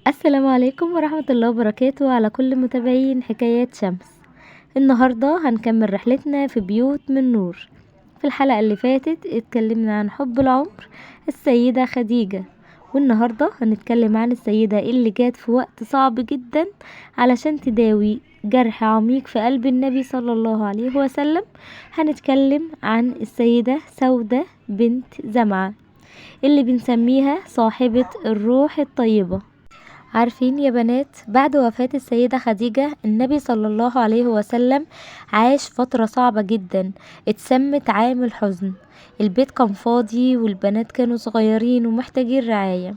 السلام عليكم ورحمة الله وبركاته على كل متابعين حكايات شمس. النهاردة هنكمل رحلتنا في بيوت من نور. في الحلقة اللي فاتت اتكلمنا عن حب العمر السيدة خديجة، والنهاردة هنتكلم عن السيدة اللي جات في وقت صعب جدا علشان تداوي جرح عميق في قلب النبي صلى الله عليه وسلم. هنتكلم عن السيدة سودة بنت زمعة اللي بنسميها صاحبة الروح الطيبة. عارفين يا بنات، بعد وفاة السيدة خديجة النبي صلى الله عليه وسلم عاش فترة صعبة جدا اتسمت عام الحزن. البيت كان فاضي والبنات كانوا صغيرين ومحتاجين رعاية.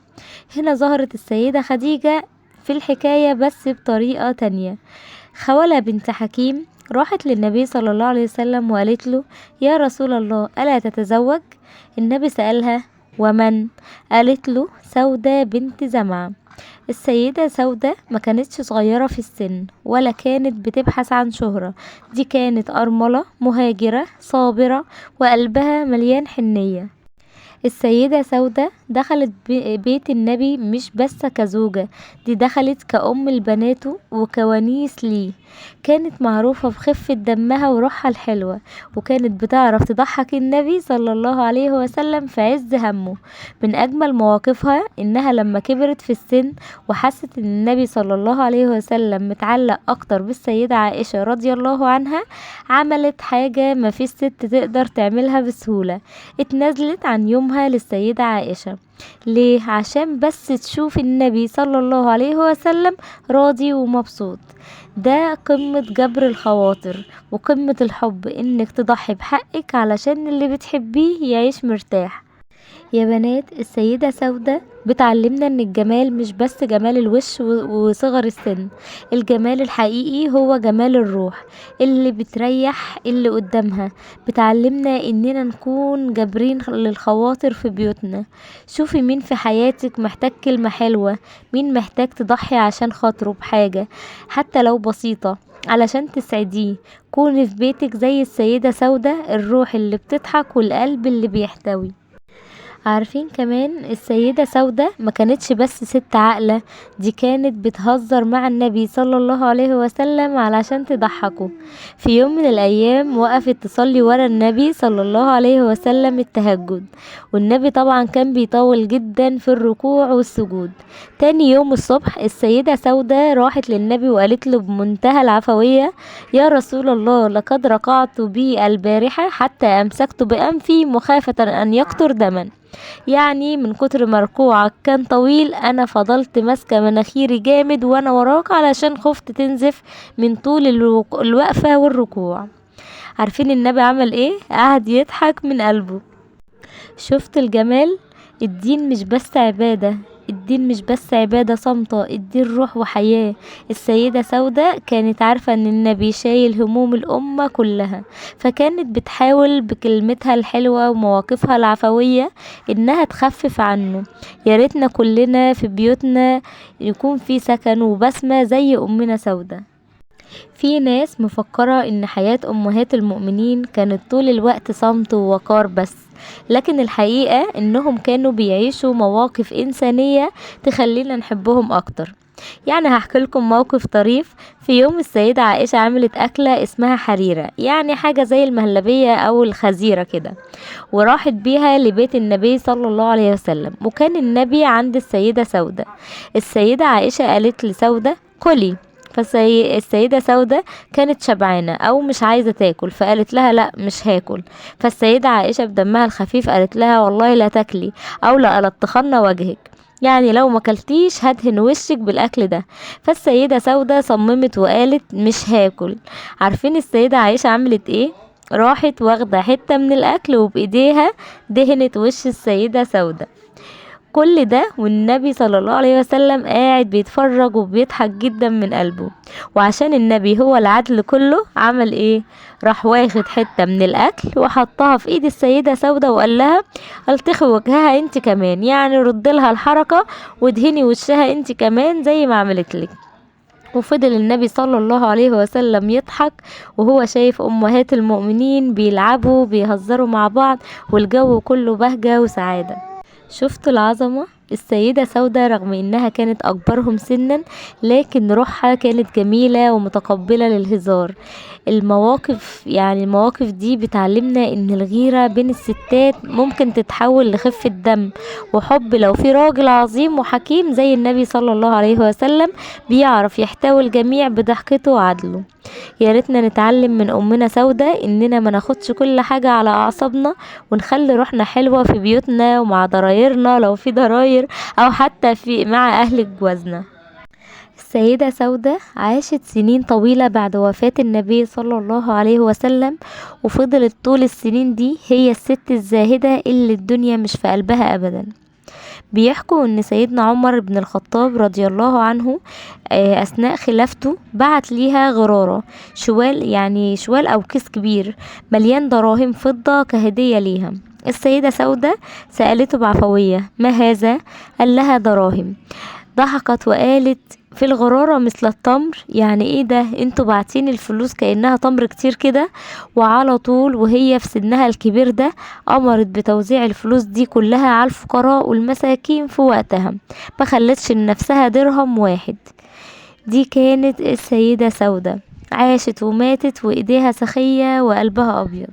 هنا ظهرت السيدة خديجة في الحكاية بس بطريقة تانية. خولة بنت حكيم راحت للنبي صلى الله عليه وسلم وقالت له: يا رسول الله، ألا تتزوج؟ النبي سألها: ومن؟ قالت له: سودة بنت زمعة. السيدة سودة ما كانتش صغيرة في السن ولا كانت بتبحث عن شهرة، دي كانت أرملة مهاجرة صابرة وقلبها مليان حنية. السيدة سودة دخلت بيت النبي مش بس كزوجة، دي دخلت كأم لبناته وكونيس ليه. كانت معروفة بخفة دمها وروحها الحلوة، وكانت بتعرف تضحك النبي صلى الله عليه وسلم في عز همه. من أجمل مواقفها إنها لما كبرت في السن وحست إن النبي صلى الله عليه وسلم متعلق أكتر بالسيدة عائشة رضي الله عنها، عملت حاجة ما فيش ست تقدر تعملها بسهولة، اتنازلت عن يومها للسيدة عائشة. ليه؟ عشان بس تشوف النبي صلى الله عليه وسلم راضي ومبسوط. ده قمة جبر الخواطر وقمة الحب، انك تضحي بحقك علشان اللي بتحبيه يعيش مرتاح. يا بنات، السيدة سودة بتعلمنا ان الجمال مش بس جمال الوش وصغر السن، الجمال الحقيقي هو جمال الروح اللي بتريح اللي قدامها. بتعلمنا اننا نكون جابرين للخواطر في بيوتنا. شوفي مين في حياتك محتاج كلمة حلوة، مين محتاج تضحي عشان خاطره بحاجة حتى لو بسيطة علشان تسعديه. كوني في بيتك زي السيدة سودة، الروح اللي بتضحك والقلب اللي بيحتوي. عارفين كمان السيدة سودة ما كانتش بس ست عاقلة، دي كانت بتهزر مع النبي صلى الله عليه وسلم علشان تضحكه. في يوم من الأيام وقفت تصلي ورا النبي صلى الله عليه وسلم التهجد، والنبي طبعا كان بيطول جدا في الركوع والسجود. تاني يوم الصبح السيدة سودة راحت للنبي وقالت له بمنتهى العفوية: يا رسول الله، لقد ركعت بي البارحة حتى أمسكت بأنفي مخافة أن يقطر دما. يعني من كتر ما ركوعك كان طويل انا فضلت ماسكه مناخيري جامد وانا وراك علشان خفت تنزف من طول الوقفه والركوع. عارفين النبي عمل ايه؟ قعد يضحك من قلبه. شفت الجمال؟ الدين مش بس عبادة، الدين مش بس عبادة صامتة، الدين روح وحياة. السيدة سودة كانت عارفة ان النبي شايل هموم الأمة كلها، فكانت بتحاول بكلمتها الحلوة ومواقفها العفوية انها تخفف عنه. يا ريتنا كلنا في بيوتنا يكون في سكن وبسمة زي أمنا سودة. في ناس مفكرة ان حياة امهات المؤمنين كانت طول الوقت صمت ووقار بس، لكن الحقيقة انهم كانوا بيعيشوا مواقف انسانية تخلينا نحبهم اكتر. يعني هحكي لكم موقف طريف. في يوم السيدة عائشة عملت أكلة اسمها حريرة، يعني حاجة زي المهلبية أو الخزيرة كده، وراحت بيها لبيت النبي صلى الله عليه وسلم، وكان النبي عند السيدة سودة. السيدة عائشة قالت لسودة: كلي. فالسيدة سودة كانت شبعانة أو مش عايزة تاكل، فقالت لها: لا مش هاكل. فالسيدة عائشة بدمها الخفيف قالت لها: والله لا تاكلي أو لا ألطخن وجهك، يعني لو ما كلتيش هدهن وشك بالأكل ده. فالسيدة سودة صممت وقالت مش هاكل. عارفين السيدة عائشة عملت ايه؟ راحت واخدة حتة من الأكل وبإيديها دهنت وش السيدة سودة. كل ده والنبي صلى الله عليه وسلم قاعد بيتفرج وبيضحك جدا من قلبه. وعشان النبي هو العدل كله، عمل ايه؟ راح واخد حتة من الاكل وحطها في ايد السيدة سودة وقال لها: التخي وجهها انت كمان، يعني رد لها الحركة وادهني وشها انت كمان زي ما عملت لك. وفضل النبي صلى الله عليه وسلم يضحك وهو شايف أمهات المؤمنين بيلعبوا بيهزروا مع بعض، والجو كله بهجة وسعادة. شفتوا العظمة؟ السيدة سودة رغم انها كانت اكبرهم سنا، لكن روحها كانت جميلة ومتقبلة للهزار. المواقف دي بتعلمنا ان الغيرة بين الستات ممكن تتحول لخفة دم وحب لو في راجل عظيم وحكيم زي النبي صلى الله عليه وسلم بيعرف يحتوي الجميع بضحكته وعدله. يا ريتنا نتعلم من امنا سودة اننا ما ناخدش كل حاجة على اعصابنا، ونخلي روحنا حلوة في بيوتنا ومع ضرايرنا لو في ضراير، او حتى مع اهل جوازنا. السيدة سودة عاشت سنين طويلة بعد وفاة النبي صلى الله عليه وسلم، وفضلت طول السنين دي هي الست الزاهدة اللي الدنيا مش في قلبها ابدا. بيحكوا ان سيدنا عمر بن الخطاب رضي الله عنه اثناء خلافته بعت ليها غرارة، شوال، يعني شوال او كيس كبير مليان دراهم فضة كهدية ليها. السيدة سودة سألته بعفوية: ما هذا؟ قال لها: دراهم. ضحكت وقالت: في الغرارة مثل التمر. يعني ايه ده؟ انتوا باعتين الفلوس كأنها تمر كتير كده. وعلى طول وهي في سنها الكبير ده امرت بتوزيع الفلوس دي كلها على الفقراء والمساكين في وقتها، ما خلتش لنفسها درهم واحد. دي كانت السيدة سودة، عاشت وماتت وايديها سخية وقلبها ابيض.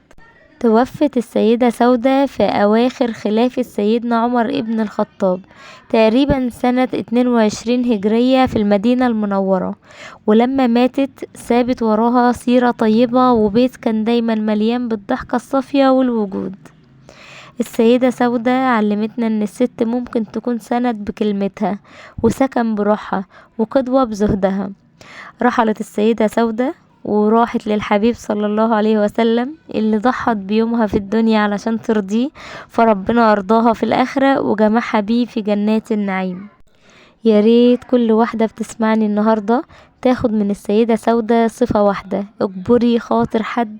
توفت السيدة سودة في أواخر خلافة سيدنا عمر ابن الخطاب تقريبا سنة 22 هجرية في المدينة المنورة، ولما ماتت سابت وراها سيرة طيبة وبيت كان دايما مليان بالضحكة الصافية والوجود. السيدة سودة علمتنا ان الست ممكن تكون سند بكلمتها وسكن بروحها وقدوة بزهدها. رحلت السيدة سودة وراحت للحبيب صلى الله عليه وسلم اللي ضحت بيومها في الدنيا علشان ترضيه، فربنا أرضاها في الآخرة وجمعها بيه في جنات النعيم. يا ريت كل واحدة بتسمعني النهاردة تاخد من السيدة سودة صفة واحدة: اجبري خاطر حد،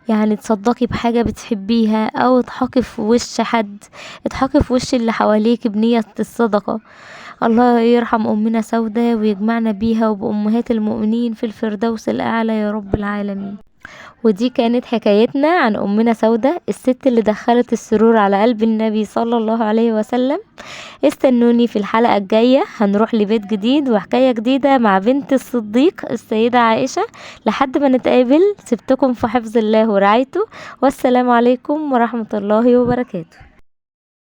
يعني تصدقي بحاجة بتحبيها، او اضحكي في وش حد، اضحكي في وش اللي حواليك بنية الصدقة. الله يرحم أمنا سودة ويجمعنا بيها وبأمهات المؤمنين في الفردوس الأعلى يا رب العالمين. ودي كانت حكايتنا عن أمنا سودة، الست اللي دخلت السرور على قلب النبي صلى الله عليه وسلم. استنوني في الحلقة الجاية، هنروح لبيت جديد وحكاية جديدة مع بنت الصديق السيدة عائشة. لحد ما نتقابل سبتكم في حفظ الله ورعايته، والسلام عليكم ورحمة الله وبركاته.